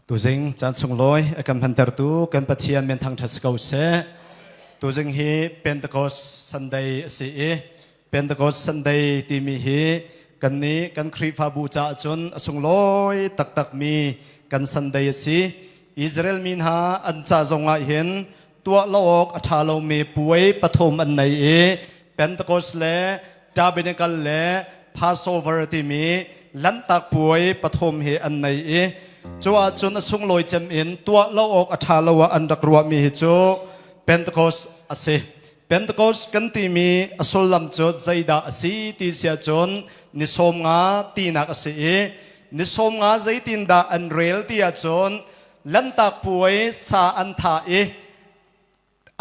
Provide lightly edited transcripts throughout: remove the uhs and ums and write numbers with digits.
Tuzing caan sunglawi a kan hmantertu kan Pathian min thangṭhat si ko seh. Tuzing hi Pentecost Sunday a si i Pentecost Sunday timi hi kannih kan Khrihfabu caah cun a sunglawi taktakmi kan Sunday a si. Israel mi hna an ca zong ah hin tuah lo awk a ṭha lomi puai pathum an nei i Pentecost le Tabernacle le Passover timi Lanhtak puai pathum hi an nei i cu ahcun a sunglawi cem in tuah lo awk a ṭha lo ah an rak ruahmi hi cu Pentecost a si. Pentecost kan timi a sullam cu zeidah a si ti si ahcun ni sawm nga tinak a si i ni sawm nga zeitindah an rel ti ahcun Lanhtak puai sa an thah i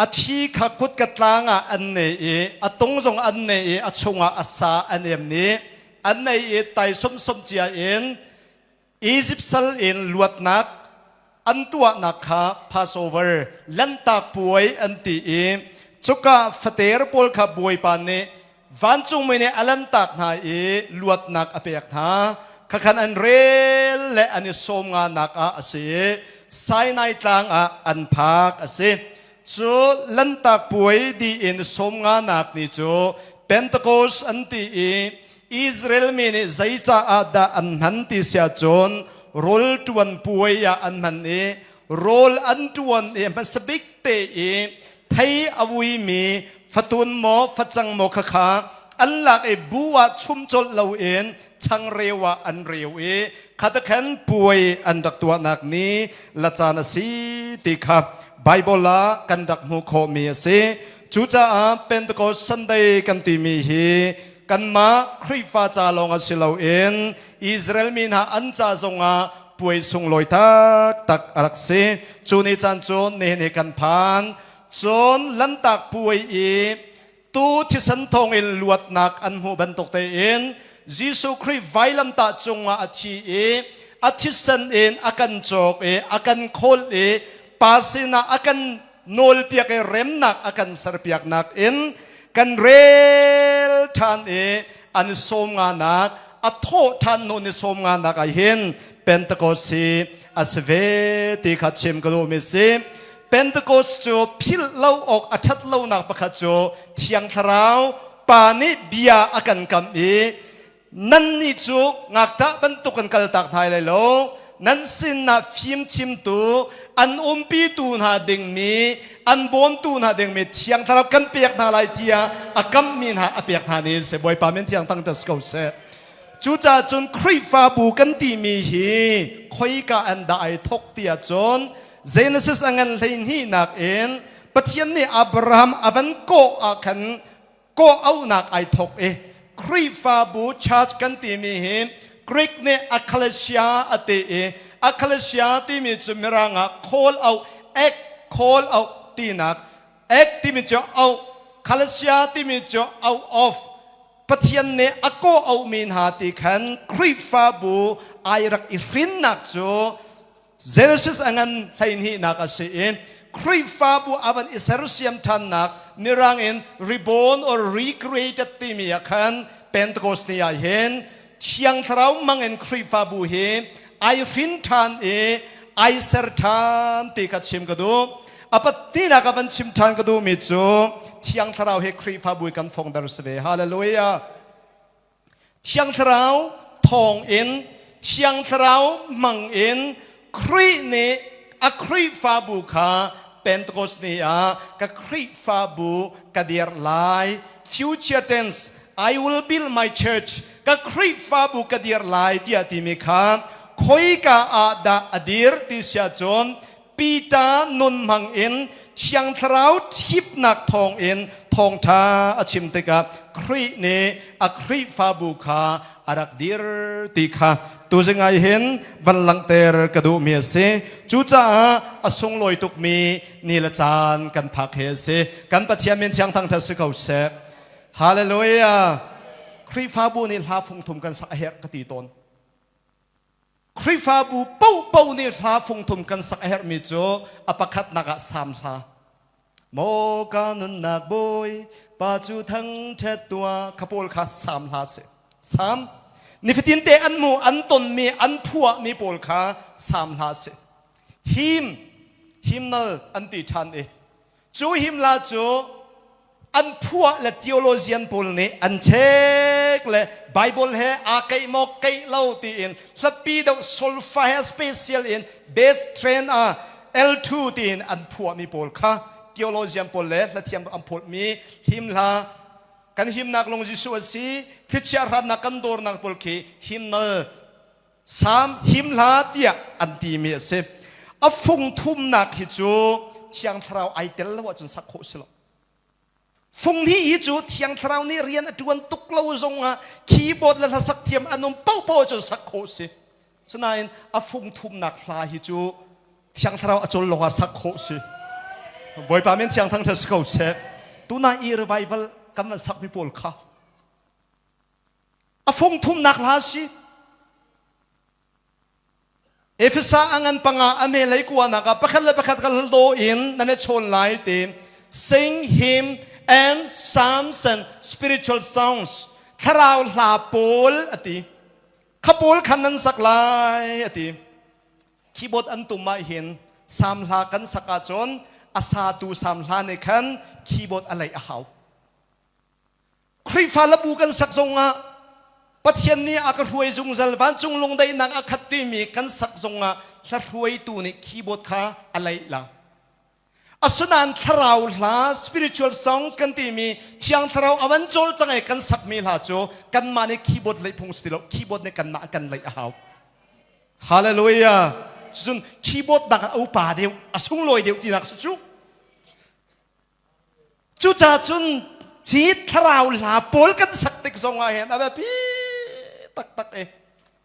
a thi kha kutka tlang ah an nei i a tung zong an nei i a chungah a sa an em ni an nei i tai sumsum cia in Egypt sal in luatnak an tuahnak kha Passover Lanhtak puai an ti i cuka fater pawl kha Bawipa nih Vancungmi nih a lanhtak hna i luatnak a pek hna. Khakhan an rel le an i sawm nganak ah a si i Sinai tlang ah an phak a si. Cu lanhtak puai dih in sawm nganak ni cu Pentecost an ti i Israel mi nih zei caah dah an hman ti si ahcun rawl ṭuan puai ah an hman i rawl an ṭuan i hmasa bik te i thei a vuimi fatun maw facang maw khakha an lak i bu ah chum colh loin changreu ah an reu i khatakhan puai an rak tuahnak ni la caan a si ti kha Bible ah kan rak hmuh khawhmi a si. Cucaah Pentecost Sunday kan timi hi kanmah Khrihfa ca lawng a si loin Israel mi hna an ca zongah puai sunglawi taktak a rak si. Cu ni caan cu nihin hi kan phan. Cun Lanhtak puai i tu thisen thawngin luatnak an hmuh bantuk tein Jesuh Khrih vailamtah cungah a thi i a thisen in a kan cawk i a kan khawl i Pa sinah a kan nawlpiak i remnak a kan serpiaknak in kan rel ṭhan i an sawm nganak a thawh ṭhan hnu ni sawm nganak ah hin Pentecost hi a si ve ti kha chim ka duhmi si. Pentecost cu philh lo awk a ṭhat lonak pakhat cu Thiang Thlarau Pa nih bia a kan kamh i nannih cu ngakṭah bantuk kan kaltak hna lai lo nan sinah fimchimtu an umpitu hna dingmi an bawmtu hna dingmi thiang thlarau kan pek hna lai tiah a kamhmi hna a pek hna ni seh bawipa min thiang thang ṭas ko seh cucaah cun Khrihfabu kan timi hi khoika an dah ai thok tiah cun Genesis a ngan 12 nak in Pathian nih Abraham a van kawh ah khan kawh auhnak ai thok i Khrihfabu church kan timi hi Greek nih ekklesia a ti i ekklesia timi cu mirang ah call out ek call out tinak ek timi cu out khalesia timi cu out of Pathian nih a kawh auhmi hna ti khan Khrihfabu ai rak i hrinnak cu Genesis a ngan 12 nak a si i Khrihfabu a van i sersiam ṭhannak mirang in reborn or recreated timi ah khan Pentecost ni ah hin Thiang Thlarau hmang in Khrihfabu hi ai hrin ṭhan i ai ser ṭhan ti kha chim ka duh. A pahnihnak a van chim ṭhan ka duhmi cu Thiang Thlarau hi Khrihfabu kan fongder si ve. Hallelujah. Thiang Thlarau thawngin Thiang Thlarau hmangin Khrih nih a Khrihfabu kha Pentecost ni ah ka Khrihfabu ka dir lai. Future tense I will build my church ka Khrihfabu ka dir lai tiah timi kha khoika ah dah a dir ti siah cun Peter nun hmang in Thiang Thlarau thipnak thawngin thawngṭha a chim tikah Khrih nih a Khrihfabu kha a rak dir ti kha tuzing ah hin van langhter ka duhmi a si. Cucaah a sunglawi tukmi ni le caan kan phak hi a si. Kan Pathian min thiang thangṭhat si ko seh. Hallelujah! Khrihfabu nih hla fungthum kan sak a herh ka ti tawn. Khrihfabu paohpaoh nih hla fungthum kan sak a herhmi cu a pakhatnak ah Salm hla. Maw ka nunnak bawi pa cu thangṭhat tuah kha pawl kha Salm hla si. Salm nifatin te an mu an tonmi an phuahmi pawl kha Salm hla si. Him hymnal an ti ṭhan i cu hymnal cu an phuah le theologian pawl nih an check le Bible he aa keih maw keih lo tiin hlapi deuh solfa he special in best trend ah L2 tiin an phuahmi pawl kha theologian pawl le hlathiam an phawtmi hymnhla kan himnak lung Jesuh a si thlichia hrannak kan dawrnak pawl khi hymnal Salm him hla tiah an timi a si. A fung thumnak hi cu Thiang Thlarau ai tel lo ahcun sak khawh si lo. Fung hnih hi cu Thiang Thlarau nih rian a ṭuan tuk lo zongah keyboard le hlasak thiam an um paohpaoh ahcun sak khawh si. Sinain a fung thumnak hla hi cu Thiang Thlarau a cawl lawngah sak khawh si. Bawipa min thiang thangṭhat si ko seh. Tuna i revival kan van sakmi pawl kha A fung thumnak hla si. Efesa a ngan panga a me lei kuanak ah pakhat le pakhat kan do in nan i chawn lai ti sing hymn and psalms and spiritual songs thlarau hla pawl a ti kha pawl khan nan sak lai a ti keyboard an tum ah hin sam hla kan sak ahcun a satu sam hla nih khan keyboard a leih a hau Khrihfa labu kan sak zongah Pathian nih a ka hruai zungzal vancung lungdaihnak a khat timi kan sak zongah hla hruaitu nih keyboard kha a leih la. Asinain thlarau hla spiritual songs kan timi thiang thlarau a van cawl cang i kan sakmi hla cu kanmah nih keyboard leih phung si ti lo keyboard nih kanmah kan leih a hau. Hallelujah. Cun keyboard nak a upa deuh a sunglawi deuh tinak si cu. Cucaah cun ci thlarau hla pawl kan sak tik zong ah hin a biapi taktak i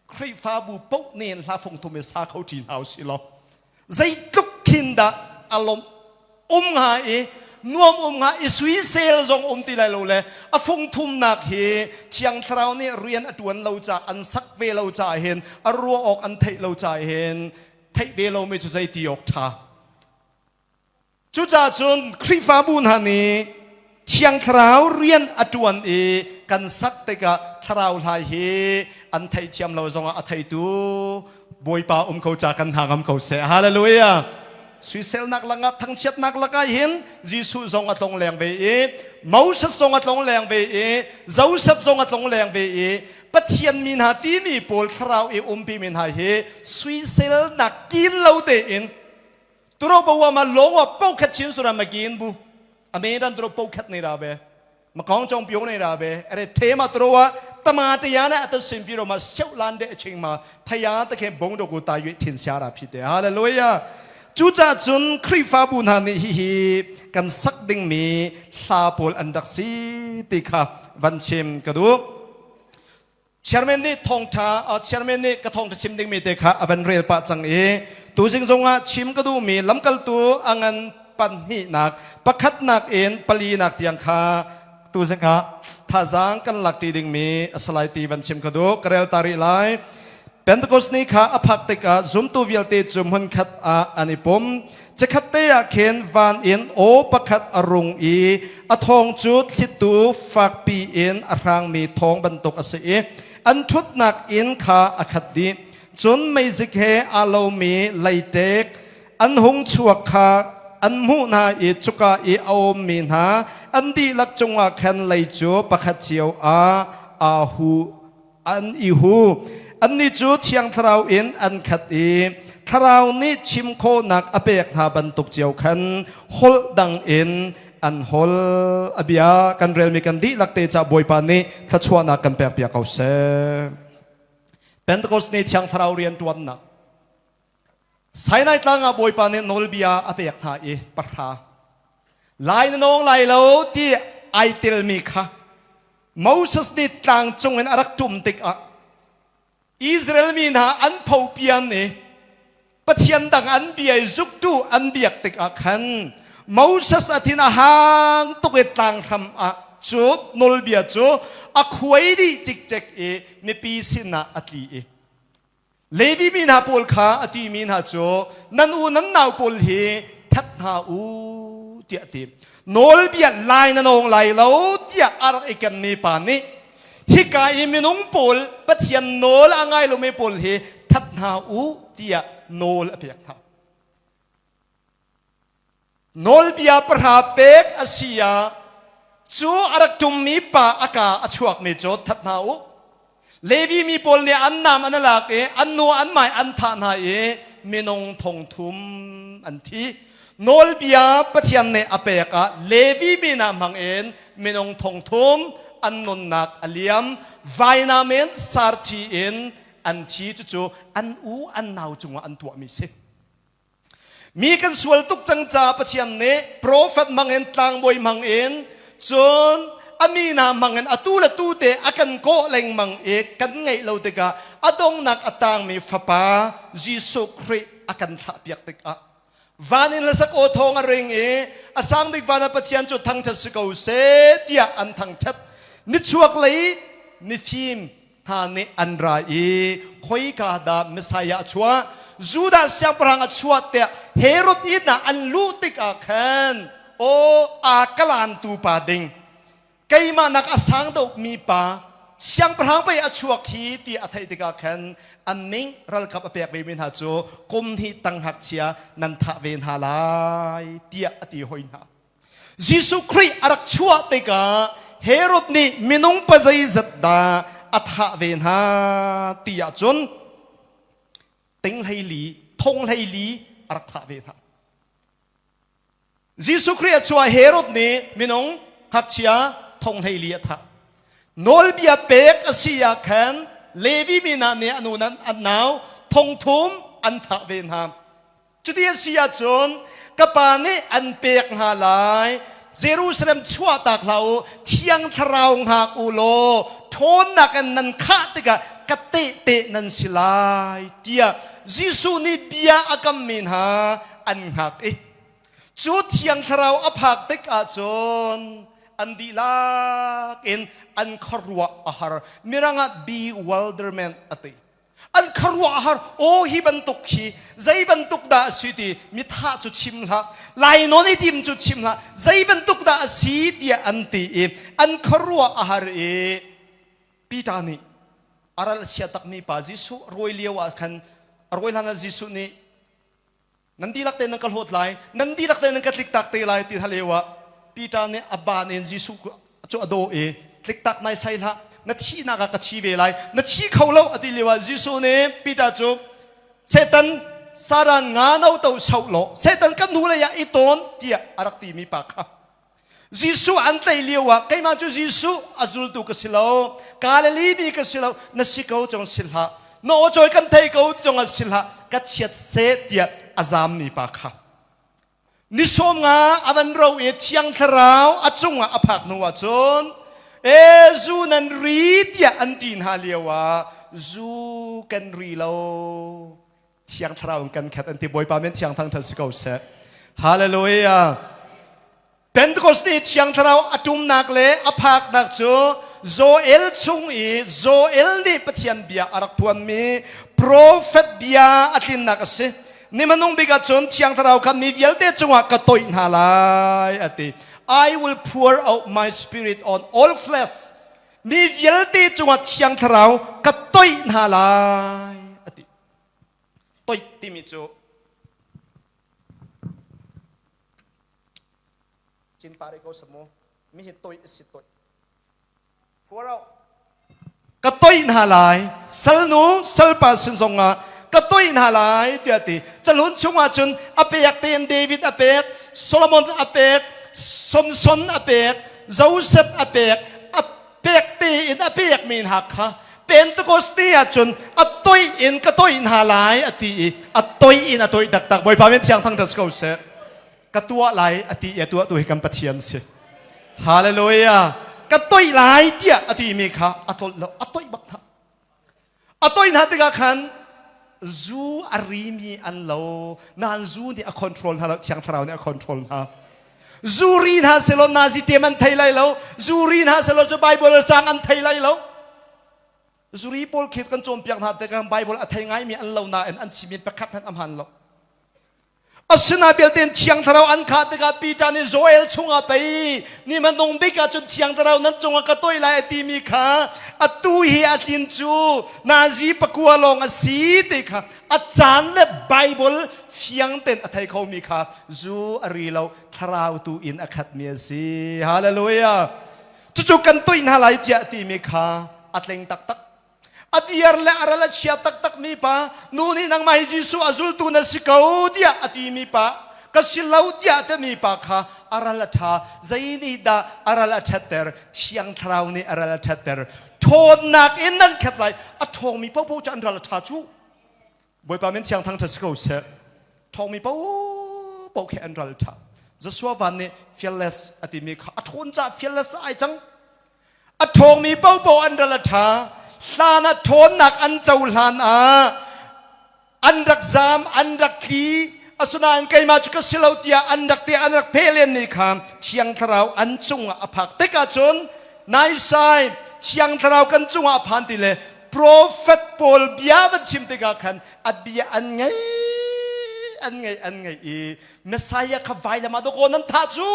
Khrihfabu paoh nih hla fungthum i sa kho ṭi hna usih law zeitluk khin dah a lawmh um hnga i nuam um hnga i suisel zong um ti lai lo le a fungthumnak hi Thiang Thlarau nih rian a ṭuan lo caah an sak ve lo caah hin a ruah awk an theih lo caah hin theih ve lomi cu zei ti awk ṭha. Cucaah cun Khrihfabu hna nih Thiang Thlarau rian a ṭuan i kan sak tikah thlarau hlai hi an theihthiam lo zongah a theitu Bawipa um ko ca kan hna ngam ko seh. Hallelujah! Suiselnak lakah thangchiatnak lakah hin Jesuh zong a tlong leng ve i Moses zong a tlong leng ve i Joseph zong a tlong leng ve i Pathian mi hna timi pawl thlarau i umpi mi hna hi suiselnak kin lo tein Turo bawa ma longwa pau khat chin sura ma kin bu ame ran turo pau khat nei ra be ma kong chong pio nei ra be are the ma turo wa tama te ya na ata sim pi ro ma cheu lan de ching ma thaya ta khe bong do ku ta yue thin sia ra phi te hallelujah cu ca cun Khrihfabu hna nih hihi kan sak dingmi hla pawl an rak si ti kha van chim ka duh Chairman nih thawngtha chairman nih ka thawngtha chim dingmi te kha a van rel pah cang i tuzing zongah chim ka duhmi lamkaltu a ngan panhnihnak pakhatnak in palinak tiang kha tuzing ah thazaang kan lak ṭi dingmi a salai ti van chim ka duh ka rel ta rih lai Pentecost ni kha a phak tikah zumtu vialte cu hmunkhat ah an i pum Chikkhat te ah khin van in aw pakhat a rung i a thawng cu thlitu fakpi in a hrangmi thawng bantuk a si i an ṭhutnak inn kha a khat dih. Cun meizik he aa lomi leiṭek an hung chuak kha an hmuh hna i cuka i a ummi hna an dihlak cungah khan lei cu pakhat cio ah aa hu an i hu. Annih cu Thiang Thlarau in an khat i Thlarau nih chim khawhnak a pek hna bantuk cio khan holh dang in an holh. A bia kan relmi kan dihlak te ca Bawipa nih thluachuahnak kan pekpiak ko seh. Pentecost ni Thiang Thlarau rian ṭuannak. Sinai tlang ah Bawipa nih nawlbia a pek hna i pahra. Lai na nawng lai lo ti ai telmi kha Moses nih tlang cung in a rak ṭum tikah Israel mi hna an phopian i Pathian dang an bia i zuktu an biak tikah khan Moses a thin a hang tuk i tlang hram ah cu nawlbia cu a khuai dih cikcek i mipi sinah a tli i Levi mi hna pawl kha a timi hna cu nan u nan nau pawl hi that hna u tiah a ti. Nawlbia lai na nawng lai lo tiah a rak i kenmi pa nih hika i minung pawl Pathian nawl a ngai lomi pawl hi that hna u tiah nawl a pek hna. Nawlbia pahra pek a si ah cu a rak ṭummi pa a kaa a chuakmi cu that hna u. Levi mi pawl nih an nam an lak i an nu an mai an thah hna i minung thong thum an thi. Nawlbia Pathian nih a pek ah Levi mi hna hmang in minung thong thum an nunnak a liam. Vainam in sarthi in an thi cucu an u an nau cungah an tuahmi si. Mi kan sual tuk cang caah Pathian nih profet hmangin tlangbawi hmangin cun a mi hna hmangin atu le tu te a kan kawh lengmang i kan ngeih lo tikah a dongnak a tangmi fapa Jesuh Khrih a kan thlahpiak tikah van in hlasak aw thawng a ring i a sang bik van ah Pathian cu thangṭhat si ko seh tiah an thangṭhat. Nichuak lei mifim hna nih an ra i khoika dah Messiah a chuah Judah siangpahrang a chuah tiah Herod inn ah an luh tikah khan aw aa kalantu pa ding keimah nak a sang deuhmi pa siangpahrang pei a chuak hi ti a theih tikah khan an ning ralkap a pek vemi hna cu kum hnih tang ngakchia nan thah ve hna lai tiah a ti hoi hna. Jesuh Khrih a rak chuah tikah Herod nih minung pa zeizat dah a thah ve hna ti ahcun ting 14 thong 14 a rak thah ve hna. Jesuh Khrih a chuah Herod nih minung ngakchia thong 14 a thah. Nawlbia pek a si ah khan Levi mi hna nih an u an nau thong thum an thah ve hna. Cuti a si ahcun ka pa nih an pek hna lai. Jerusalem chuahtak hlah u, Thiang Thlarau hngak u law ṭhawnnak in nan khah tikah ka tehte nan si lai tiah Jesuh nih bia a kammi hna an hngak i cu Thiang Thlarau a phak tik ahcun an dihlak in an khuaruah a har. Mirang ah bewilderment a ti. An khuaruah a har. Aw hi bantuk hi zei bantuk dah a si ti mithah cu chim hlah, lainawn i tim cu chim hlah, zei bantuk dah a si tiah an ti i an khuaruah a har i Peter nih a ral a chia takmi pa Jesuh rawi lio ah khan a rawi hlan ah Jesuh nih Nan dihlak tein nan ka hlawt lai, nan dihlak tein nan ka tliktak te lai ti lio ah Peter nih a ban in Jesuh cu a daw i tliktak nai sai hlah, na thihnak ah ka thi ve lai, na thi kho lo a ti lio ah Jesuh nih Peter cu Satan saran nga no to soh law Satan kan hnu lei ah i tawn tiah a rak timi pa kha Jesuh an tlaih lio ah keimah cu Jesuh a zultu ka si lo, Galilee mi ka si lo, na si ko cong si hlah, na aw cawi kan thei ko cong ah si hlah, ka chiat seh tiah a zammi pa kha. Ni sawm nga a van ro i Thiang Thlarau a cungah a phak hnu ah cun e zu nan ri tiah an ti hna lio ah zu kan ri lo Thiang Thlarau in kan khat an ti Bawipa men Thiang Thang si ko seh. Hallelujah. Pentecost ni Thiang Thlarau a tumnak le a phaknak cu Joel chung i Joel nih Pathian bia a rak phuanmi profet bia a tlinnak a si. Ni hmanung bik ahcun Thiang Thlarau kha mi vialte cungah ka toih hna lai a ti. I will pour out my spirit on all flesh. Mi vialte cungah Thiang Thlarau ka toih hna lai a ti. Toih timi cu Cinpare ko samu mi hi toih a si toih. Phuaro ka toih hna lai salnu salpa sin zongah ka toih hna lai tiah ti calun chungah cun a pek tein David a pek Solomon a pek Samson a pek Joseph a pek a pek tein a pekmi hna kha Pentecost ni ah cun a toih in ka toih hna lai a ti i a toih in a toih taktak Bawipa min thiang thangṭhat si ko seh ka tuah lai a ti i a tuahtu hi kan Pathian si Hallelujah ka toih lai tiah a timi kha a tlolh lo a toih bak hna A toi hna tikah khan zu a rimi an lo. Nain zu nih a control hna lo, Thiang Thlarau nih a control hna. Zu ri hna selaw nazi tem an thei lai lo. Zu ri hna selaw cu Bible cang an thei lai lo. Zuri pawl khi kan cawnpiak hna tikah Bible a thei ngaimi an lo nain an chimmi pakhat hmanh a hmaan lo. Asina belte Thiang Thlarau an khah tikah Peter nih Joel chungah pei ni hmanung bik ah cun Thiang Thlarau nan cungah ka toih lai a timi kha atu hi a tlin cu nazi pakua lawng a si ti kha a caan le Bible fiang ten a thei khomi kha zu a ri lo thlarau tu in a khatmi a si. Hallelujah. Cucu kan toih hna lai tiah timi kha a tleng taktak. A diar le a ral a chia taktak mi pa nu nih nangmah hi Jesuh a zultu na si ko tiah a timi pa ka si lo tiah timi pa kha a ral a ṭha. Zei nih dah a ral a ṭhatter? Thiang Thlarau nih a ral a ṭhatter. Ṭhawnnak in nan khat lai. A ṭhawngmi paohpaoh cu an ral a ṭha cu. Bawipa min thiang thangṭhat si ko seh. Ṭhawngmi paohpaoh khi an ral ṭha. Joshua van nih fearless a timi kha a ṭhawn caah fearless ai cang. A ṭhawngmi paohpaoh an ral a ṭha. Hlan ah ṭhawnnak an cohlan ah an rak zaam, an rak tli. Asinain keimah cu ka si lo tiah an rak ti an rak pheh lenmi kha Thiang Thlarau an cungah a phak tikah cun naisai Thiang Thlarau kan cungah a phan ti le Profet pawl bia van chim tikah khan a bia an ngei an ngei an ngei i Messiah kha vailam ah dawkaw nan thah cu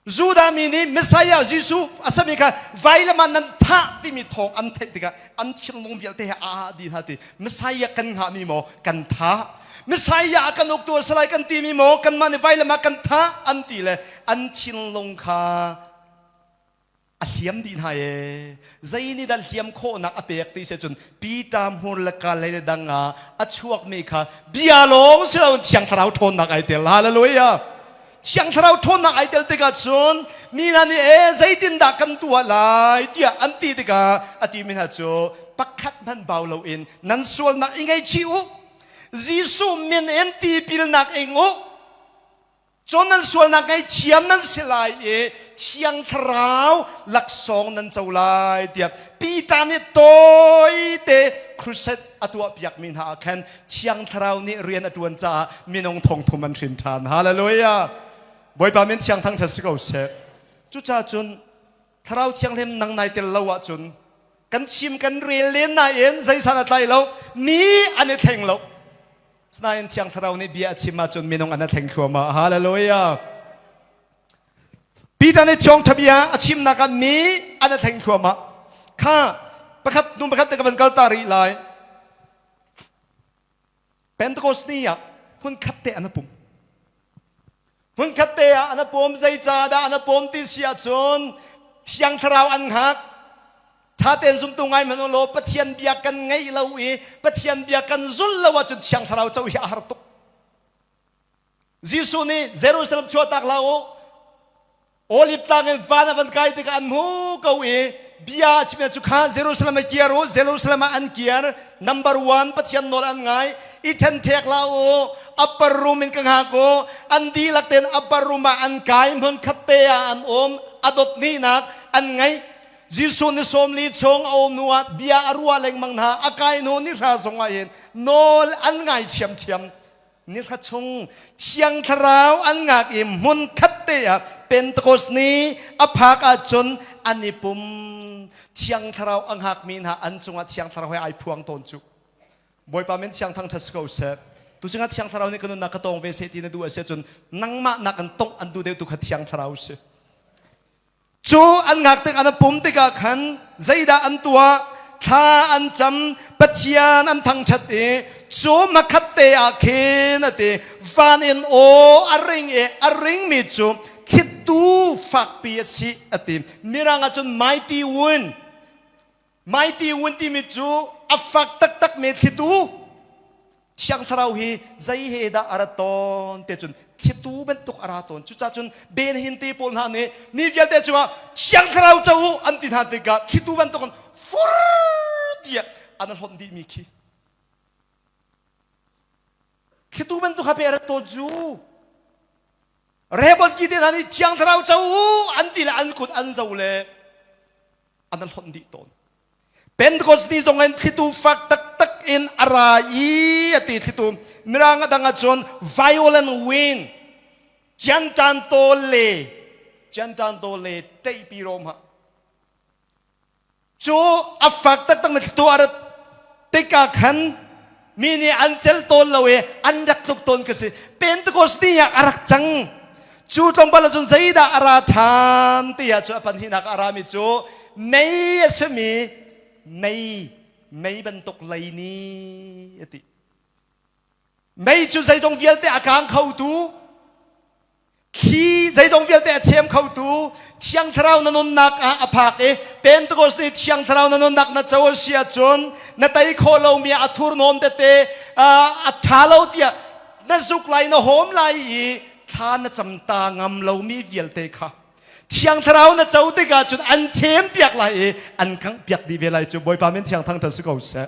Judah mi nih Messiah Jesuh a sami kha vailam ah nan thah timi thawng an theih tikah an thinlung vialte he aa dih hna ti Messiah kan hngahmi maw kan thah Messiah a kan uktu a si lai kan timi maw kanmah nih vailam ah kan thah an ti le an thinlung kha a hliam dih hna ee zei nih dah hliam khawhnak a pek ti si cun Peter hmur le ka lei le dang ah a chuakmi kha bia lawng si loin Thiang Thlarau ṭhawnnak ai tel. Hallelujah! Thiang Thlarau ṭhawnnak ai tel tikah cun mi hna nih ee zeitindah kan tuah lai tiah an ti tikah a timi hna cu pakhat hmanh bau loin nan sualnak i ngaihchih u Jesuh min in tipilnak ing u Cun nan sualnak ngaihthiam nan si lai i Thiang Thlarau laksawng nan co lai tiah Peter nih tawite crusade a tuahpiakmi hna ah khan Thiang Thlarau nih rian a ṭuan caah minung thongthum an hrin ṭhan. Hallelujah! Bawipa min thiang thangṭhat si ko seh. Cucaah cun Thlarau Thianghlim nang nai tel lo ahcun kan chim kan rel len nain zeisan a tlai lo mi an i thleng lo. Sinain Thiang Thlarau nih bia a chim ahcun minung an a thleng thluahmah. Hallelujah. Peter nih thawngṭha bia a chimnak ah mi an a thleng thluahmah. Kha pakhat nu pakhat te ka van kal ta rih lai. Pentecost ni ah hmun khat te an a pum. Hmun khat te ah an a pum zeicahdah an a pum ti si ahcun Thiang Thlarau an hngak. Ṭha tein zumtu ngai hmanh u law Pathian bia kan ngaih lo i Pathian bia kan zulh lo ahcun Thiang Thlarau co hi a har tuk. Jesuh nih Jerusalem chuahtak hlah u, Olive tlang in van a van kai tikah an hmu ko i bia a chim cu kha Jerusalem ah kir u Jerusalem ah an kir number one Pathian nawl an ngai i ṭhenṭhek hlah u upper room in ka hngak u an dihlak tein upper room ah an kai hmun khat te ah an um a dot hnihnak an ngaih Jesuh ni 40 chung a um hnu ah bia a ruah lengmang hna a kai hnu ni hra zong ah hin nawl an ngai ṭhiamṭhiam Nihra chung Thiang Thlarau an ngak i hmun khat te ah Pentecost ni a phak ahcun an i pum. Thiang Thlarau a hngakmi hna an cungah Thiang Thlarau he ai phuang tawn cu. Bawipa min thiang thangṭhat si ko seh. Tucing ah Thiang Thlarau nih ka nunnak ka tawng ve seh ti na duh a si ahcun nangmah nak in tongh an duh deuh tu kha Thiang Thlarau si. Cu an ngak tik an pum tikah khan zeidah an tuah? Thla an cam, Pathian an thangṭhat i cu hmakhat te ah khin a ti van in aw a ring i a ringmi cu thlitu fakpi a si a ti. Mirang ah cun mighty wind Mighty wind timi cu a fak taktakmi thlitu Thiang Thlarau hi zei he dah a rat tawn te cun thlitu bantuk a ra tawn. Cucaah cun Ben Hin te pawl hna nih mi vialte cungah Thiang Thlarau co u an ti hna tikah thlitu bantuk in fur tiah an hlonh dihmi khi. Thlitu bantuk ha pe a rat tawn cu. Rebel ki te hna nih Thiang Thlarau co u an ti le an kut an zo le an hlonh dih tawn. Pentecost ni zong in thlitu fak taktak in a ra i a ti thlitu mirang a dang ahcun violent wind ciantan tawl le ciantan tawl le ṭeihpi rom ha cu a fak taktak mi thlitu a rat tikah khan. Mi nih an celh tawn lo i an rak tluk tawn ka si. Pentecost ni ah a rak cang. Cu tlawmpal ahcun zeidah a ra ṭhan ti ahcun a panhihnak a rami cu mei a simi mei mei bantuk lei ni a ti. Mei cu zeizong vialte a kang khotu Thli zeizong vialte a chem khotu Thiang Thlarau na nunnak ah a phak i Pentecost ni Thiang Thlarau na nunnak na co a si ahcun na tei khawh lomi a thurhnawm tete a ṭha lo tiah na zuk lai na hawm lai i thla na cam ta ngam lomi vialte kha Thiang Thlarau na co tikah cun an chem piak lai i an khangh piak dih ve lai cu Bawipa min thiang thangṭhat si ko seh.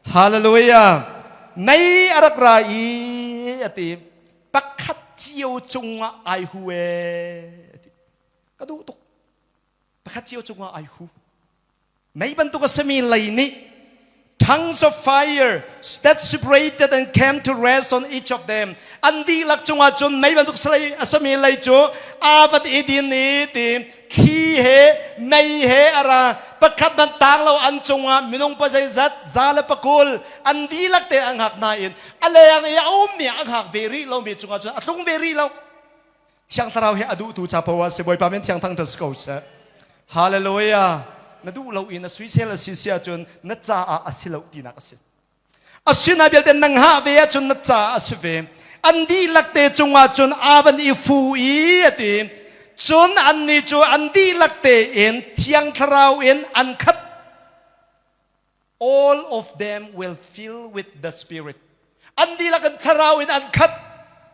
Hallelujah. Mei a rak ra i a ti. Pakhat cio cungah ai hu ee ti. Ka duh tuk. Pakhat cio cungah ai hu. Mei bantuk a simi lei nih tongues of fire that separated and came to rest on each of them. An dihlak cungah cun mei bantuk a simi lei cu aa vat i din i ti thli he mei he a ra pakhat hmanh tang lo an cungah minung pa zeizat za le pakul an dihlak te an hngak nain a leng i a ummi a hngak ve rih lomi cungah cun a tlung ve rih lo. Thiang Thlarau hi a duhtu ca poah si Bawipa min thiang thang si ko seh. Hallelujah. Na duh lo i na suisel a si si ahcun na caah a si lo tinak a si. Asina vialte nang hah ve ahcun na caah a si ve. An dihlak te cungah cun aa van i fu i a ti. Cun annih cu an dihlak tein Thiang Thlarau in an khat. All of them will fill with the Spirit. An dihlak in Thlarau in an khat.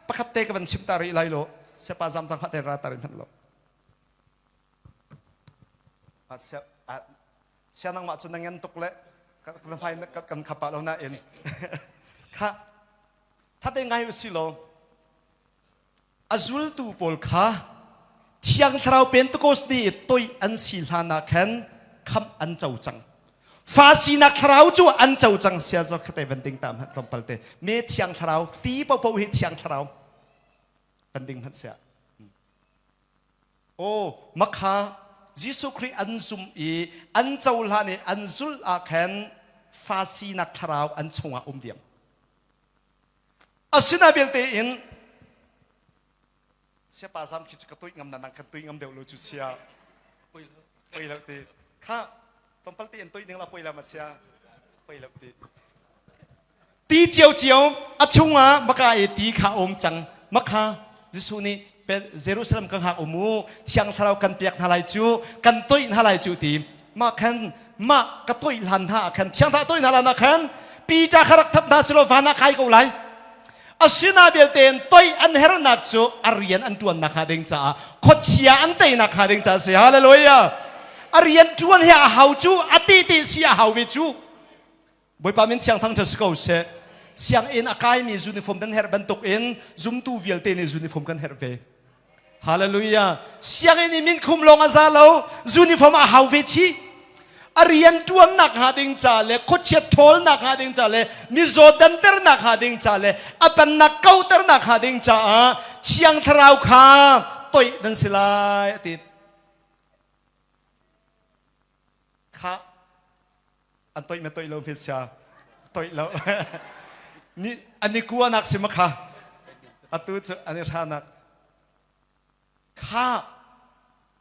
Pakhat te ka van chim ta rih lai lo. Sepa zam cang te ra ta rih hmanh lo. Sia nangmah cu na ngen tuk le kan hmai kan khapa lo nain kha thate ngai u si law a zultu pawl kha Thiang Thlarau Pentecost ni i toih an si hlan ah khan khamh an co cang. Fa sinak thlarau cu an co cang sia zo khate van ding ta hmanh tlawmpal te me Thiang Thlarau ti popo hi Thiang Thlarau van ding hmanh sia. Aw makha Jesuh Khrih an zum i an cohlan i an zulh ah khan fa sinak thlarau an chungah um diam. Asina belte in siapa zam khi cu ka tuih ngam na nang kan tuih ngam deuh lo cu sia poi lo ti kha tlawmpal te in tuih ding la poi la ma sia poi lo ti Ti ciocio a chungah maka i ti kha a um cang. Makha Jesuh nih Jerusalem ka hngak um u, Thiang Thlarau kan pek hna lai cu, kan toih hna lai cu ti. Mah khan mah ka toih hlan hna ah khan Thiang Thlarau toih hna hlan ah khan Peter kha rak that hna sulaw van ah kai ko lai. Asina belte in toih an hernak cu a rian an ṭuannak hnga ding caah khuachia an teinak hnga ding caah si. Hallelujah. A rian ṭuan hi a hau cu, a ti ti si a hau ve cu. Bawipa min thiang thangṭhat si ko seh. Sianginn a kaimi uniform kan herh bantuk in zumtu vialte nih uniform kan herh ve. Hallelujah. Sianginn i minkhum lawng a za lo, uniform a hau ve chih. A rian ṭuannak hnga ding ca le khuachiat ṭhawlnak hnga ding ca le mizaw danternak hnga ding ca le a pennak kauternak hnga ding caah Thiang Thlarau kha toih nan si lai a ti. Kha an toih me toih lo hme sia toih lo ni an i kuanak si ma kha atu cu an i hranak kha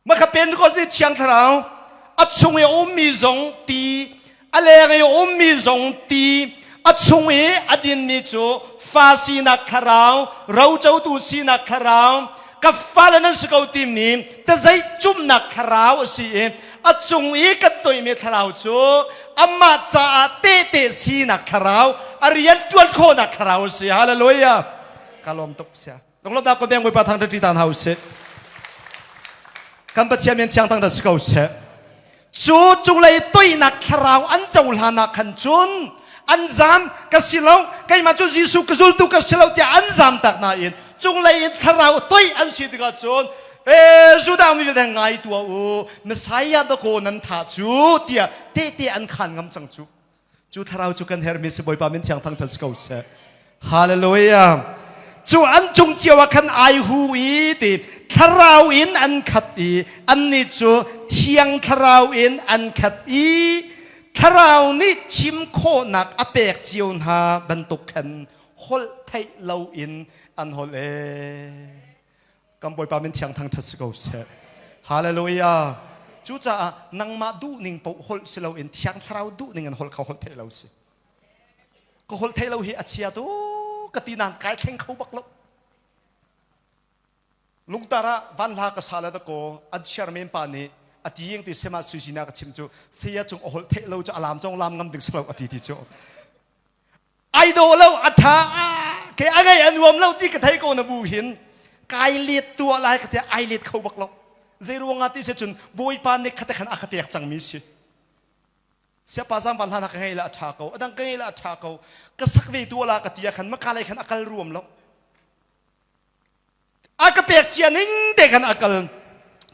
ma kha Pentecost ni thiang thlarau a chung i a ummi zong ti a leng i a ummi zong ti a chung i a dinmi cu fa sinak thlarau rocotu sinak thlarau ka fale nan si ko timi tazeih cumnak thlarau a si i a cung i kan toimi thlarau cu amah caah tehte sinak thlarau a rian ṭuan khawhnak thlarau a si. Hallelujah. Ka lawm tuk sia. Lunglawmhnak ko beng Bawipa thang ṭi tan hau sih. Kan Pathian min thiang thang si ko seh. Cu cunglei toihnak thlarau an cohlan ah khan cun an zam ka si lo keimah cu Jesuh ka zultu ka si lo tiah an zam tak nain cunglei in thlarau toih an si tikah cun e Judah mi vialte ngai tuah u Messiah dakaw nan thah cu tiah tehte an khan ngam cang cu. Cu thlarau cu kan herhmi si Bawipa min thiang thangṭhat si ko seh. Hallelujah. Cu an cung cio ah khan ai hu i ti thlarau in an khat i annih cu thiang thlarau in an khat i thlarau. Thlarau nih chim khawhnak a pek cio hna bantuk khan holh theih loin an holh ee. Kan Bawipa min thiang thangṭhat si ko seh. Hallelujah. Cucaah nangmah duhning paoh holh si loin Thiang Thlarau duhning in holh kha holh theih lo si. Ka holh theih lo hi a chia tu ka ti nain kai thleng kho bak lo. Lungtar ah vanhla ka sa le dakaw an chiar men pa nih a ti ing ti sema suizina ka chim cu saya cung a holh theih lo cu alam zong lam ngam ding si lo a ti ti cu ai do lo a tha ke a ngei a nuam lo ti ka thei ko na bu hin kai let tua lai ka te ai let kho bak lo zei ruangah ti se cun bawipa nih khate khan a ka pek cang mi si siapa zam van hla ka ngei la a tha ko adang ka ngei la a tha ko ka sak ve tua la ka tia khan maka lei khan a kal ruam lo A ka pek cia ning te khan a kal.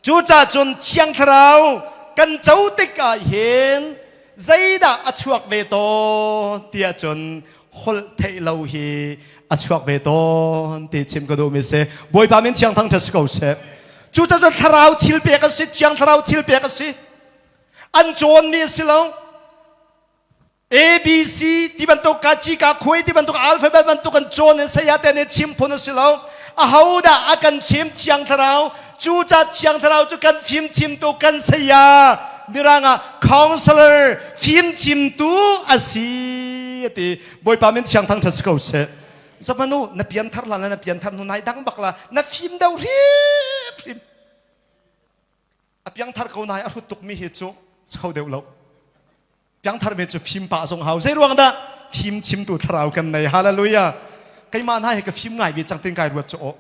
Cucaah cun Thiang Thlarau kan co tikah hin zeidah a chuak ve tawn tiah cun holh theih lo hi a chuak ve tawn ti chim ka duhmi si. Bawipa min thiang thangṭhat si ko seh. Cucaah cun Thlarau thil pek a si, Thiang Thlarau thil pek a si. An cawnmi a si lo. A B C ti bantuk ka ci ka khuai ti bantuk alphabet bantuk an cawn in saya te nih chim phun a si lo. Ahodah a kan chim? Thiang Thlarau. Cu ca Thiang Thlarau cu kan fim chimtu, kan saya, mirang ah counselor, fim chimtu a si ati. Bawipa min thiang thang si ko seh. Zapanu na pian thar hlan na pian thar hnu nai dang bak la na fim deuh hrim hrim. A piangthar ko nai a hrut tukmi hi cu cho deuh lo. Piangthar mi cu fim pah zong hau. Zei ruang dah? Fim chimtu thlarau kan nei. Hallelujah. Keimah hna hi ka fim ngai ve cang tin kai ruat cu aw.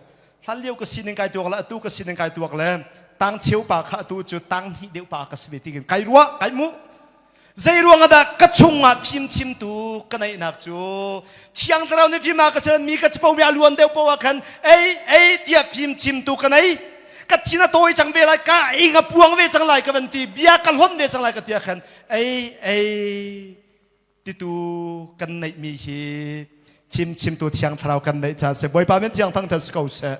Hlan lio ka sining kai tuak le atu ka sining kai tuak le tang cheu pa kha atu cu tang hnih deuh pa ka si ve tingin kai ruah kai mu. Zei ruang dah ka chungah fim chimtu ka neihnak cu Thiang Thlarau nih fim a ka chim mi ka capo mi a luan deuh poah khan ei ei tiah fim chimtu ka nei. Ka thin a tawi cang ve lai, ka ing a puang ve cang lai ka van ti, bia ka hlonh ve cang lai ka ti ah khan ei ei titu kan neihmi hi fim chimtu Thiang Thlarau kan neih caah si. Bawipa min thiang thangṭhat si ko seh.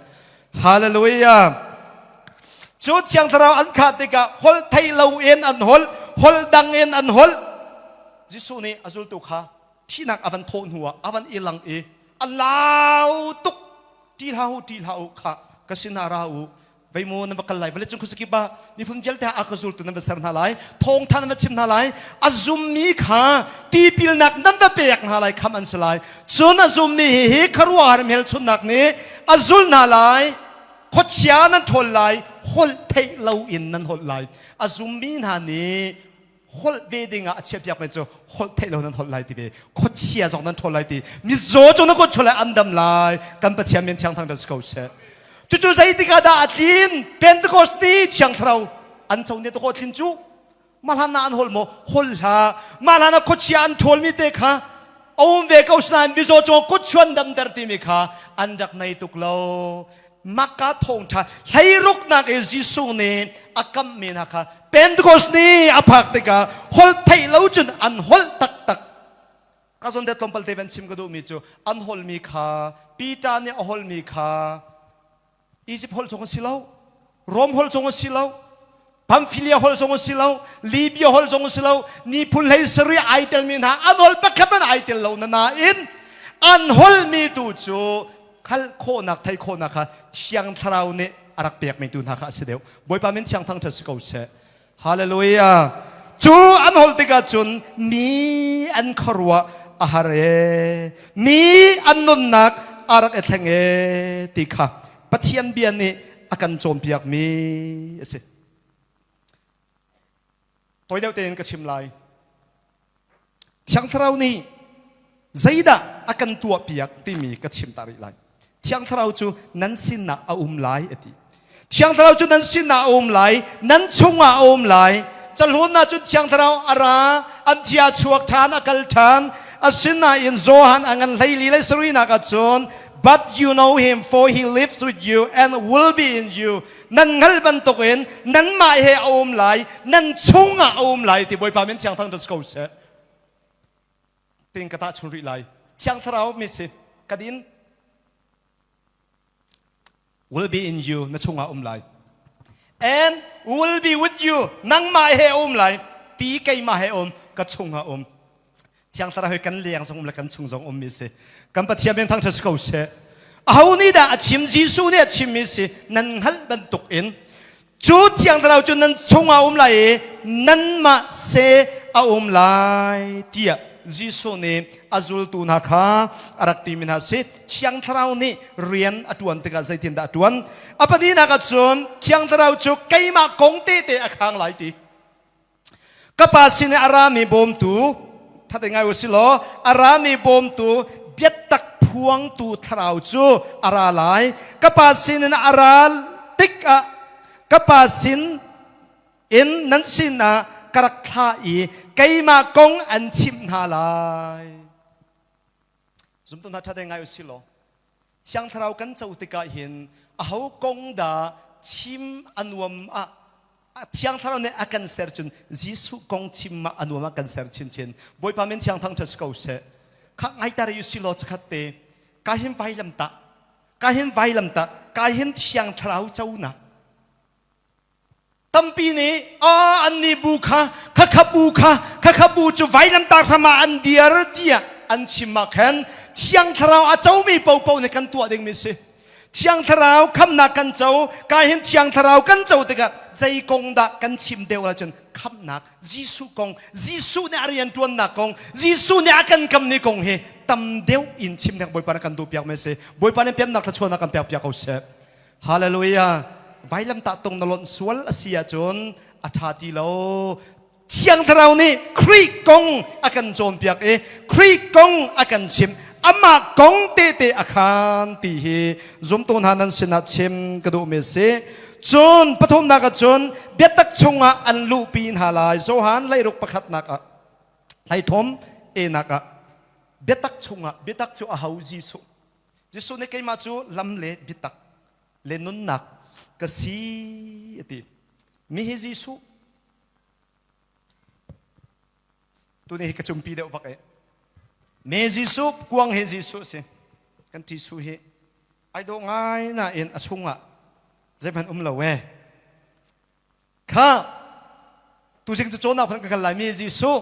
Hallelujah. Cu Thiang Thlarau an khah tikah holh thei loin an holh, holh dang in an holh. Jesuh nih a zultu kha thihnak a van thawh hnuah a van i lang i a lau tuk. Ṭih hlah u, ṭih hlah u, khah ka sinah ra u. Vei maw nan va kal lai, vawleicung khuazakip ah miphun vialte a ka zultu nan va ser hna lai, thawngṭha nan va chim hna lai, a zummi kha tipilnak nan va pek hna lai, kham an si lai. Cun a zummi hi hi khuaruahhar hmelchunhnak nih a zul hna lai, khuachia nan ṭhawl lai, holh theih loin nan holh lai. A zummi hna nih holh ve ding ah a chiahpiak mi cu holh theih lo nan holh lai ti ve, khuachia zong nan ṭhawl lai ti, mizaw cu na kut chuah lai, an dam lai. Kan Pathian min thiang thang si ko seh. Cucu zeitik ah dah a tlin? Pentecost ni Thiang Thlarau an co ne to tlin cu. Mah hlan ah an holh maw? Holh hlah. Mah hlan ah khuachia an ṭhawl mi te kha a um ve ko, sinain mizaw cung kut chuan damter timi kha an rak nei tuk lo. Maka thawngṭha hleiruknak i Jesuh nih a kamhmi hna kha Pentecost ni a phak tikah holh theih lo cun an holh taktak. Ka zawn te tlawmpal te van chim ka duhmi cu an holhmi kha Peter nih a holhmi kha Egypt holh zong a si lo, Rom holh zong a si lo, Pamphylia holh zong a si lo, Libya holh zong a si lo, miphun hlei sarih ai telmi hna an holh pakhat hmanh ai tel lo na nain an holhmi tu cu hngalh khawhnak, theih khawhnak kha Thiang Thlarau nih a rak pekmi tu hna kha a si deuh. Bawipa min thiang thangṭhat si ko seh. Hallelujah. Cu an holh tikah cun mi an khuaruah a har e. Mi an nunnak a rak i thleng e ti kha Pathian bia nih a kan cawnpiakmi a si. Tawi deuh tein ka chim lai. Thiang Thlarau nih zeidah a kan tuahpiak timi ka chim ta rih lai. Thiang Thlarau cu nan sinah a um lai a ti. Thiang Thlarau cu nan sinah a um lai, nan chungah a um lai. Cahlun ah cun Thiang Thlarau a ra, an thia chuak ṭhan, a kal ṭhan. Asinain Johan a ngan 14 le sarihnak ah cun, "But you know him, for he lives with you and will be in you." Nan hngalh bantukin nanmah he a um lai, nan chungah a um lai ti. Bawipa min thiang thang ko seh. Ting ka tahchun rih lai. Thiang Thlarau mi si ka din will be in you, na chungah um lai, and will be with you, nangmah he um lai ti, keimah he um. Ka chungah um. Thiang Thlarau hi kan leng zong um le kan chung zong ummi si. Kan Pathian min thangṭhat si ko seh. Aho nih dah a chim? Jesuh nih a chimmi si. Nan hngalh bantuk in cu Thiang Thlarau cu nan chungah um lai i nanmah se a um lai tiah Jesuh nih a zultu hna kha a rak timi hna si. Thiang Thlarau nih rian a ṭuan tikah zeitindah a ṭuan? A pahnihnak ah cun Thiang Thlarau cu keimah kong tehte a khang lai ti. Ka pa sin i a rami bawmtu, ṭhat ngai u si law, a rami bawmtu biatak phuangtu thlarau cu a ra lai. Ka pa sin in a ra tikah ka pa sin in nan sinah ka rak thlah i keimah kong an chimh hna lai. Zumtu hna ṭha ngai u si law, Thiang Thlarau kan co tikah hin aho kong dah chim a nuam ah Thiang Thlarau nih a kan ser cun Jesuh kong chim ah a nuam ah kan ser chinchin. Bawipa min thiang thangṭhat si ko seh. Kha ngai u si law chakhat te ka hin vailam tah ka hin vailam tah ka hin Thiang Thlarau co na Tampi nih a annih bu kha khakha bu kha khakha bu cu vailamtah hram ah an dir tiah an chim ah khan Thiang Thlarau a comi paohpaoh nih kan tuah dingmi si. Thiang Thlarau khamnak kan co, ka hin Thiang Thlarau kan co tikah zei kong dah kan chim deuh ahcun khamnak Jesuh kong, Jesuh nih a rian ṭuannak kong, Jesuh nih a kan kammi kong hi tam deuh in chim ding Bawipa nih kan duhpiak mi si. Bawipa nih pemnak thluachuahnak kan pek piak ko seh. Hallelujah. Vailamtah tung na lonh sual a si ahcun a ṭha ti lo. Thiang Thlarau nih Khrih kong a kan cawnpiak i Khrih kong a kan chimh. Amah kong tehte a khaan ti hi zumtu hna nan sinah chim ka duhmi a si. Cun pathumnak ah cun biatak chungah an luhpi hna lai. Johan leiruk pakhatnak ah hleithum enak ah biatak chungah biatak cu aho Jesuh Jesuh nih keimah cu lam le biatak le nunnak ka si a ti. Mi hi Jesuh tuni hi ka cumpi deuh bak e. Me Jesuh kuang hi Jesuh si. Kan Jesuh hi ai dawh ngai nain a chungah zeihmanh um lo e. Kha tuzing cu cawnnak phun kan kal lai mi Jesuh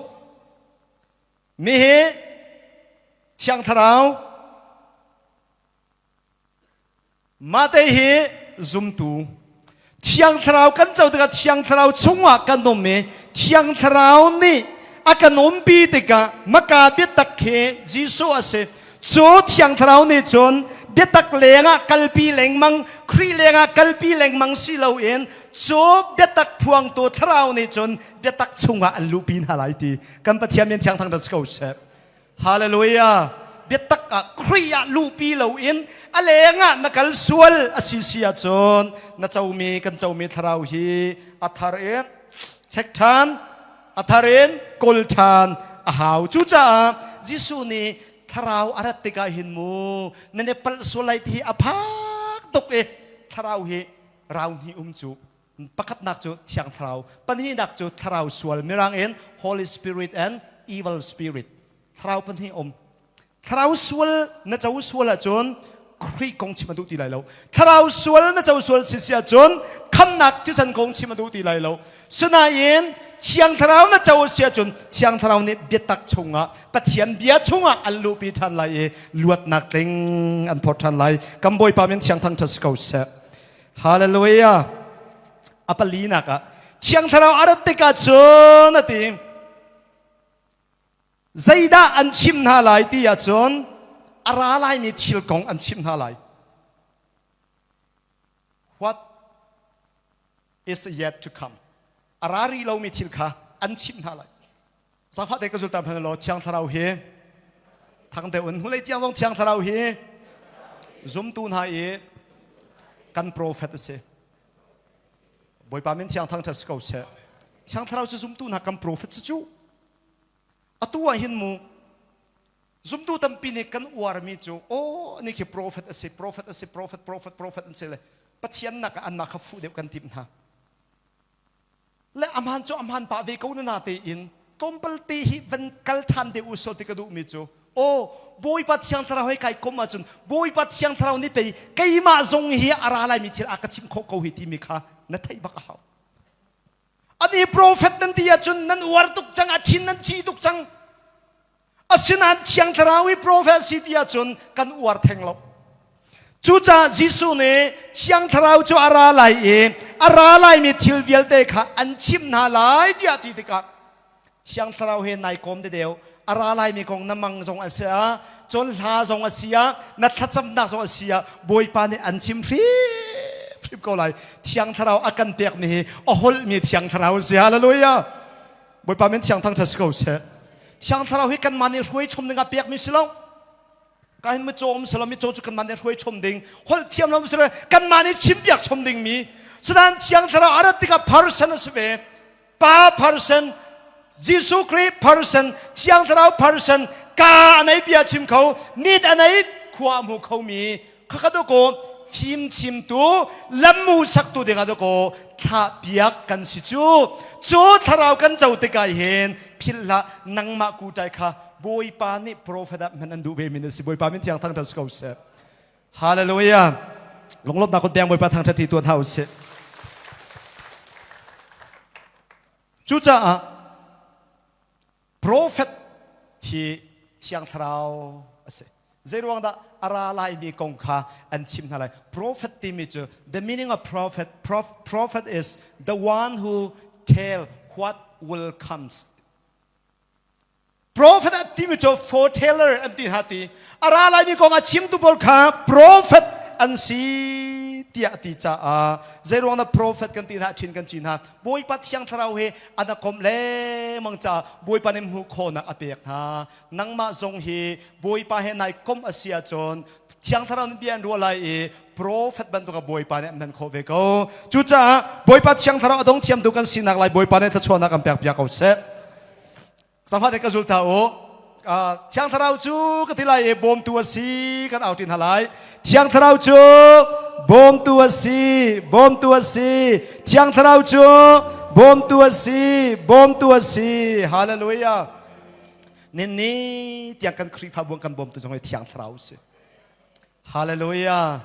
Mi hi Thiang Thlarau Mate hi zumtu Thiang Thlarau kan co tikah Thiang Thlarau chungah kan um i Thiang Thlarau nih a kan umpi tikah maka biatak hi Jesuh a si. Cu Thiang Thlarau nih cun biatak lengah kalpi lengmang, Khrih lengah kalpi lengmang si loin cu biatak phuangtu Thlarau nih cun biatak chungah an luhpi hna lai ti kan Pathian min thiang thang si ko seh. Hallelujah. Biatak ah Khrih ah luhpi loin a leng ah na kal sual a si si ahcun na comi kan comi thlarau hi a thar in check ṭhan a thar in kawl ṭhan a hau. Cucaah Jesuh nih thlarau a rat tikah hin mu nan i palh sual lai ti hi a phak tuk i thlarau hi rau hnih um cu Pakhatnak cu Thiang Thlarau, pahnihnak cu Thlarau sual, Mirang in Holy Spirit and Evil Spirit. Thlarau pahnih um. Thlarau sual na co sual ahcun Khrih kong chim a duh ti lai lo. Thlarau sual na co sual si si ahcun khamnak thisen kong chim a duh ti lai lo. Sinain Thiang Thlarau na co si ahcun Thiang Thlarau nih biatak chungah Pathian bia chungah an luhpi ṭhan lai i luatnak tling an phawt ṭhan lai. Kan Bawipa min thiang thangṭhat si ko seh. Hallelujah. A palinak ah Thiang Thlarau a rat tikah cun a ti. Zeidah an chim hna lai ti ahcun a ra laimi thil kong an chim hna lai. What is yet to come? A ra rih lomi thil kha an chim hna lai. Zaangfah te ka zulter hmanh law Thiang Thlarau hi thang deuh in hnulei tiang zong Thiang Thlarau hi zumtu hna i kan prophet a si. Bawipa min Thiang thangṭhat si ko seh. Thiang Thlarau cu zumtu hna kan prophet si cu. Atu ah hin mu zumtu tampi nih kan uarmi cu aw ni khi prophet a si prophet a si prophet prophet prophet an si le Pathian nak ah anmah kha fuh deuh kan timh hna. Le ahmaan cu ahmaan pah ve ko na na tein tlawmpal te hi van kal ṭhan deuh u sawh ti ka duhmi cu aw Bawipa Thiang Thlarau he kai kom ahcun Bawipa Thiang Thlarau nih pei keimah zong hi a ra laimi thil a ka chimh khawh ko hi timi kha na theih bak a hau. Ani profet nan ti ahcun nan uar tuk cang, a thin nan ci tuk cang. Asinain Thiang Thlarau i profet si ti ahcun kan uar theng lo. Cucaah Jesuh nih Thiang Thlarau cu a ra lai i a ra laimi thil vialte kha an chimh hna lai tiah ti tikah Thiang Thlarau he nai kawm dedeu a ra laimi kong na mang zong a si ah cun hla zong a si ah na thlacamnak zong a si ah Bawipa nih an chim hrimhrim ko lai. Thiang Thlarau a kan pekmi hi a holhmi Thiang Thlarau a si. Hallelujah! Bawipa min thiang thangṭhat si ko seh. Thiang Thlarau hi kanmah nih hruai chom ding ah pekmi si lo. Ka hin micaw um selaw micaw cu kanmah nih hruai chom ding, holh thiam lo selaw kanmah nih chimpiak chom ding mi. Sinain Thiang Thlarau a rat tikah person a si ve. Pa person, Jesuh Khrih person, Thiang Thlarau person, ka a nei bia chim kho, mit a nei khua a hmu kho mi khakha dawkaw fimchimtu lammu saktu dingah dawkaw thlah piak kan si cu cu thlarau kan co tikah hin philh hlah nangmah kutai kha Bawipa nih profet ah hman an duh ve mi na si Bawipa min thiang thangṭhat si ko seh Hallelujah lunglawmhnak kut beng Bawipa thangṭhat ti tuan hau sih cucaah Profet hi Thiang Thlarau a si. Zeiruang dah a ra laimi kong kha an chim hna lai. Prophet timi cu the meaning of prophet, prof, prophet is the one who tell what will comes. Prophet a timi cu foreteller an ti hna ti. A ra laimi kong a chimtu pawl kha prophet an si tiah a ti caah zeiruang dah prophet kan ti hna ṭhin kan ci hna Bawipa Thiang Thlarau he an a komh lengmang caah Bawipa nih hmuh khawhnak a pek hna. Nangmah zong hi Bawipa he nai komh a si ahcun Thiang Thlarau nih bia an ruah lai i profet bantuk ah Bawipa nih an hman khawh ve ko. Cucaah Bawipa Thiang Thlarau a dong thiamtu kan sinak lai Bawipa nih thluachuahnak kan pek piak ko seh. Sangfate ka zul ta u. Thiang Thlarau cu ka ti lai i bawmtu a si kan au ṭin hna lai. Thiang Thlarau cu bawmtu a si, bawmtu a si. Thiang Thlarau cu bawmtu a si, bawmtu a si. Hallelujah. Ninni tiang kan Khrihfabu kan bawmtu zong hi Thiang Thlarau si. Hallelujah.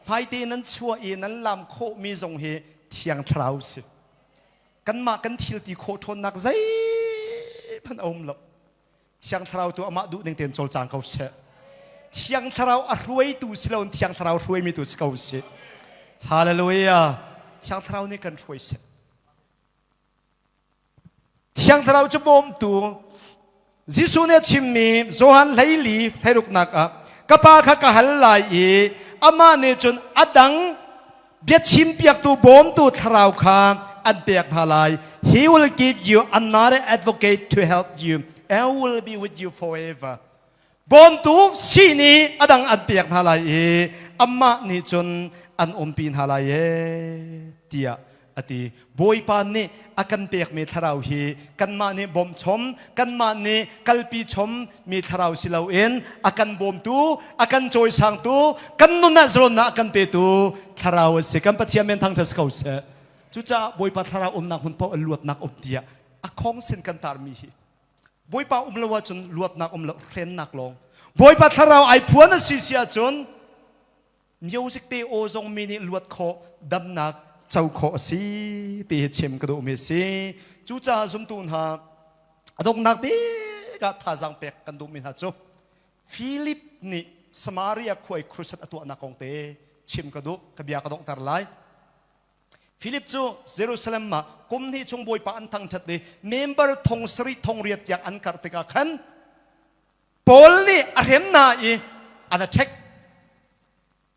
Hmaite nan chuah i nan lam khawhmi zong hi Thiang Thlarau si. Kanmah kan thil ti khawh ṭhawnnak zeihmanh a um lo. Thiang Thlarau tu amah duh ning tein cawlcang ko seh. Thiang Thlarau a hruaitu si loin Thiang Thlarau hruaimi tu si ko sih. Hallelujah. Thiang Thlarau nih kan hruai seh. Thiang Thlarau cu bawmtu Jesuh nih a chimmi Johan 14 hleiruknak ah ka pa kha ka hal lai i amah nih cun a dang biachimpiaktu bawmtu thlarau kha an pek hna lai. He will give you another advocate to help you and will be with you forever. Bawmtu sihni a dang an pek hna lai i amah nih cun an umpi hna lai e tiah a ti. Bawipa nih a kan pekmi thlarau hi kanmah nih bawmchom, kanmah nih kalpi chom mi thlarau si loin a kan bawmtu, a kan cawisangtu, kan nun ah zalonnak a kan petu thlarau a si. Kan Pathian men thangṭhat si ko seh. Cucaah Bawipa thlarau umnak hmun paoh luatnak um tiah a khong sin kan tarmi hi Bawipa um lo ahcun luatnak um lo hrennak lawng. Bawipa thlarau ai phuan a si si ahcun music te aw zong mi nih luat khawh damnak co khawh a si ti hi chim ka duhmi a si. Cucaah zumtu hna a donghnak bik ah thazaang pek kan duhmi hna cu Philip nih Samaria khua i crusade a tuahnak kong te chim ka duh ka bia ka donghter lai. Philip cu Jerusalem ah kum hnih chung Bawipa an thangṭhat i member thong sarih thong riat tiang an karh tikah khan Paul nih a hrem hna i an a ṭhek.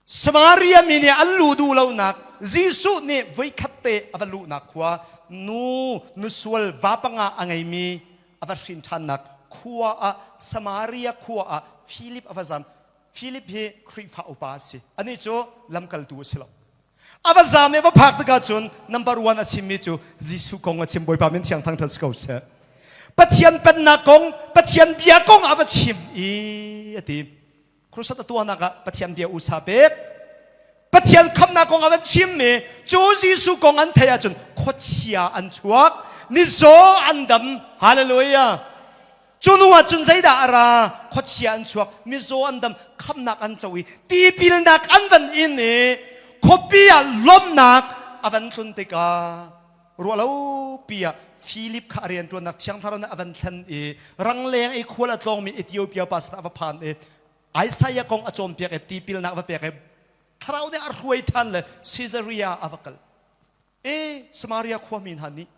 Samaria mi nih an luh duh lonak Jesuh nih voikhat te a va luhnak khua nu nusual va panga a ngeimi a va hrin ṭhannak khua ah Samaria khua ah Philip a va zam. Philip hi Khrihfa upa a si. Anih cu lamkaltu a si lo. A va zam i a va phak tikah cun number one a chimmi cu Jesuh kong a chim Bawipa min thiang thangṭhat si ko seh. Pathian pennak kong, Pathian bia kong a va chim i a ti. Crusade a tuahnak ah Pathian bia usa pek. Pathian khamnak kong a van chim i cu Jesuh kong an theih ahcun khuachia an chuak, mizaw an dam. Hallelujah. Cu hnu ah cun zeidah a ra? Khuachia an chuak, mizaw an dam, khamnak an co i tipilnak an van in i khuapi ah lawmhnak a van tlun tikah. Ruah lo pi ah Philip kha a rianṭuannak Thiang Thlarau nih a van thlen i rangleng i khual a tlawngmi Ethiopia pa sinah a va phan i Isaiah kong a cawnpiak i tipilnak a va pek i Thlarau nih a hruai ṭhan le Caesarea a va kal. E Samaria khuami hna nih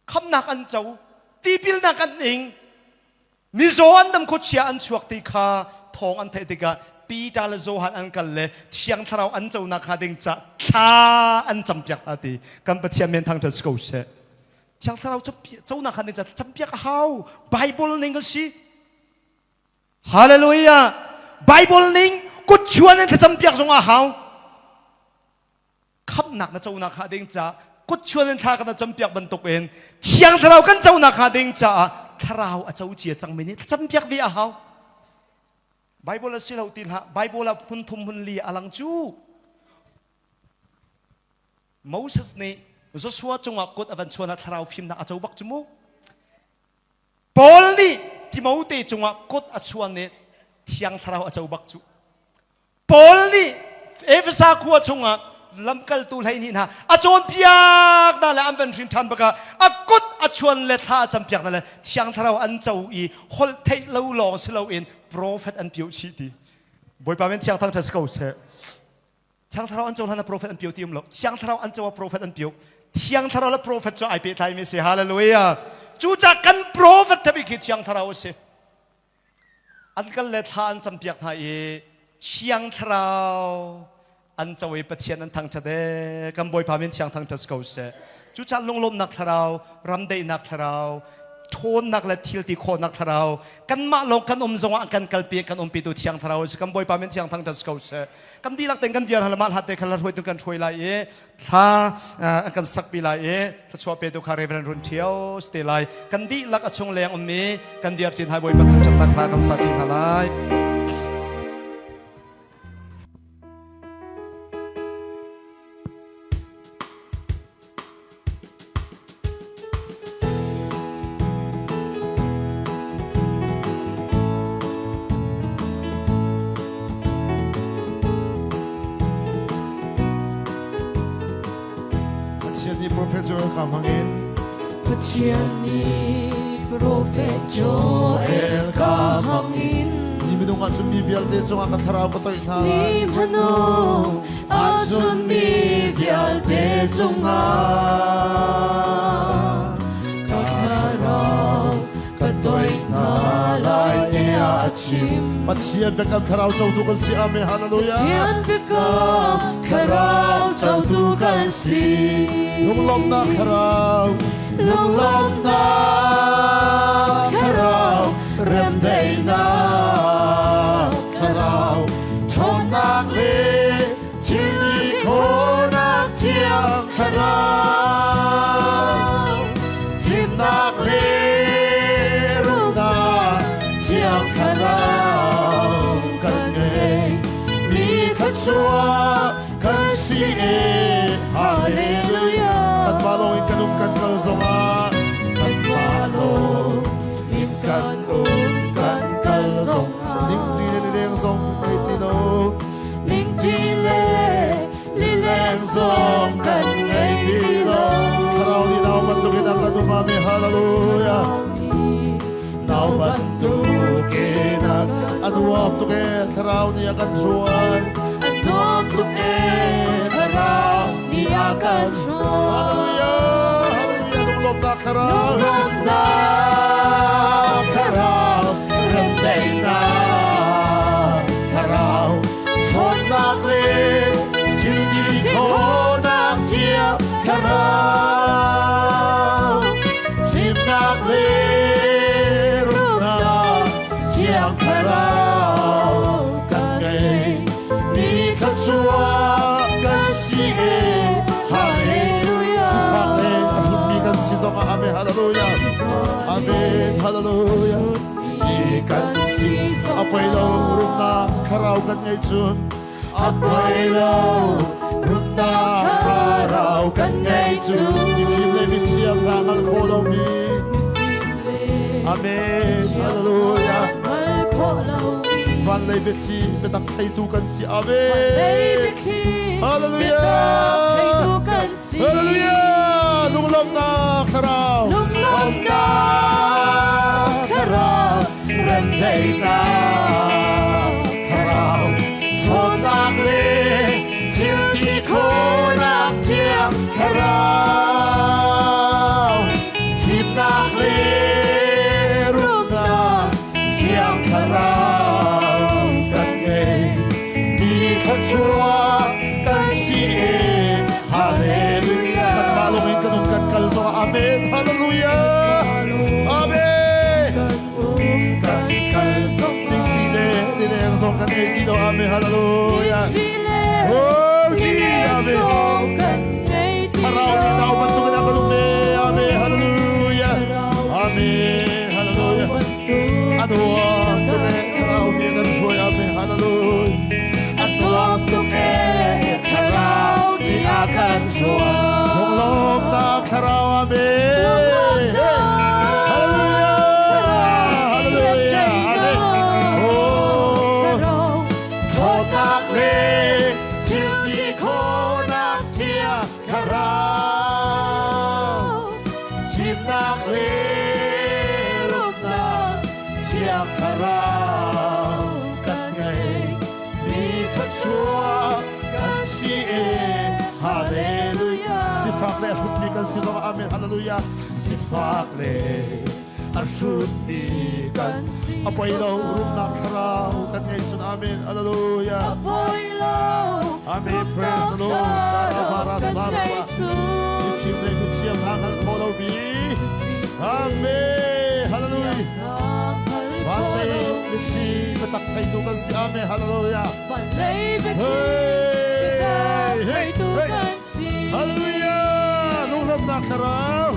khamnak an co, tipilnak an ing, mizaw an dam khuachia an chuak ti kha thawng an theih tikah Peter le Johan an kal le Thiang Thlarau an conak hnga ding ca thla an campiak hna ti kan Pathian men thangṭhat si ko seh. Thiang Thlarau conak hnga ding ca campiak a hau. Bible ning a si. Hallelujah! Bible ning kutchuan in thlacam piak zong a hau. Khamnak na conak hnga ding ca kutchuan in thla kan campiak bantuk in Thiang Thlarau kan conak hnga ding caah Thlarau a co cia cangmi nih thlacam piak ve a hau. Bible a si lo ti hlah. Bible ah hmun thum hmun li a lang cu. Moses nih Joshua cungah kut a van chuan ah thlarau fimnak a co bak cu mu. Paul nih Timote cungah kut a chuan i Thiang Thlarau a co bak cu. Paul nih Efesa khua chungah lamkaltu 12 hna a cawnpiak hna le an van hrin ṭhan bakah a kut a chuan le thla a campiak hna le Thiang Thlarau an co i holh theih lo lawng si loin profet an pio chih ti. Bawipa min thiang thangṭhat si ko seh. Thiang Thlarau an cohlan ah profet an pio ti um lo. Thiang Thlarau an co ah profet an pio. Thiang Thlarau le profet cu ai pehtlaimi si. Hallelujah. Cucaah kan profet thabi khi Thiang Thlarau a si. An kal le thla an campiak hna i Thiang Thlarau an co i Pathian an thangṭhat ee. Kan Bawipa min thiang thangṭhat si ko seh. Cucaah lunglawmhnak thlarau, ramdaihnak thlarau, ṭhawnnak le thil ti khawhnak thlarau, kanmah lawng kan um zongah kan kalpi kan umpitu thiang thlarau a si. Kan Bawipa min thiang thangṭhat si ko seh. Kan dihlak tein kan dir hal mah hlat te kha hruaitu kan hruai lai i thla an kan sakpi lai i thluachuah petu kha Reverend Run Ṭhio si te lai. Kan dihlak a chung leng ummi kan dir ṭin hai Bawipa thangṭhatnak hla kan sa ṭi hna lai. Pathian nih profet Joel kha hmangin Pathian nih profet Joel ka hmangin Ni minung ah cun mi vialte cungah ka thlarau ka toih hna lai. Ni hmanung ahcun mi vialte cungah ka thlarau ka toih hna lai tiah a chim. Pathian biakam thlarau cotu kan si. Amen. Hallelujah. Pathian biakam thlarau cotu kan si. Lunglawmhnak thlarau, Lunglawmhnak thlarau, remdaihnak thlarau, ṭhawnnak le thil ti khawhnak thiang thlarau, fimnak le rumnak thiang thlarau kan ngei. Mi thluachuah kan si e hallelujah. Kanmah lawng in kan um kan kal zongah kanmah lawng in kan um kan kal zongah ningṭi le lileng zong ngei ti lo ningṭi le lileng zong kan ngei ti lo Thlarau nih nau bantukin a kan um amen hallelujah nau bantukin a a nuam tuk e thlarau nih a kan hruai a nuam tuk e thlarau nih a kan hruai hallelujah hallelujah lunglawmhnak thlarau lunglawmhnak thlarau remdaihnak thlarau ṭhawnnak le thil ti khawhnak thiang thlarau fimnak le rumnak thiang thlarau kan ngei mi thluachuah kan si e Hallelujah sifak le a hlutmi kan si zongah amen hallelujah amen hallelujah mi kan si a poi lo rumnak thlarau kan ngei cun a poi lo rumnak thlarau kan ngei cun mifim le mithiam hna hngal khawh lomi amen hallelujah hngal khawh lomi. Van lei biathli biatak theitu kan si. Amen. Hallelujah. Hallelujah. Lunglawmhnak thlarau. Lunglawmhnak thlarau. Remdaihnak thlarau. Ṭhawnnak le thil ti khawhnak thiang thlarau. Thimnak le rumnak thiang thlarau kan ngei. Mi thluachuah kan si e. Hallelujah. Kanmah lawng in kan um kan kal zongah Amen. Hallelujah. Amen. Kan kal zongah. Ding ti le lileng zong kan ei ti lo. Amen. Hallelujah. Oh, ji, Amen. Thlarau nih nau bantuk in a kan um e. Amen. Hallelujah. Amen. Hallelujah. A nuam tuk e. Thlarau nih a kan hruai. Amen. Hallelujah. A nuam tuk e. Thlarau nih a kan hruai. Lunglawmnak thlarau. Amen. Hallelujah. Hallelujah. Amen. Oh. Ṭhawnnak le thil ti khawhnak thiang thlarau. Chimnak le rumnak thiang thlarau kan ngei. Mi thluachuah kan si e. Hallelujah. Sifak le a hrutmi kan si zongah Amen. Hallelujah. Sifak le a hrutmi kan a poi lo rumnak thlarau kan ngei cun Amen. Hallelujah. Amen. Praise the Lord. Sarabara saraba. Mifim le mithiam hna hngal kho lo mi. Amen. Hallelujah. Van lei mitthli biatak theitu kan si. Amen. Hallelujah. Hey, hey, hey. Hallelujah. Lunglawmhnak thlarau.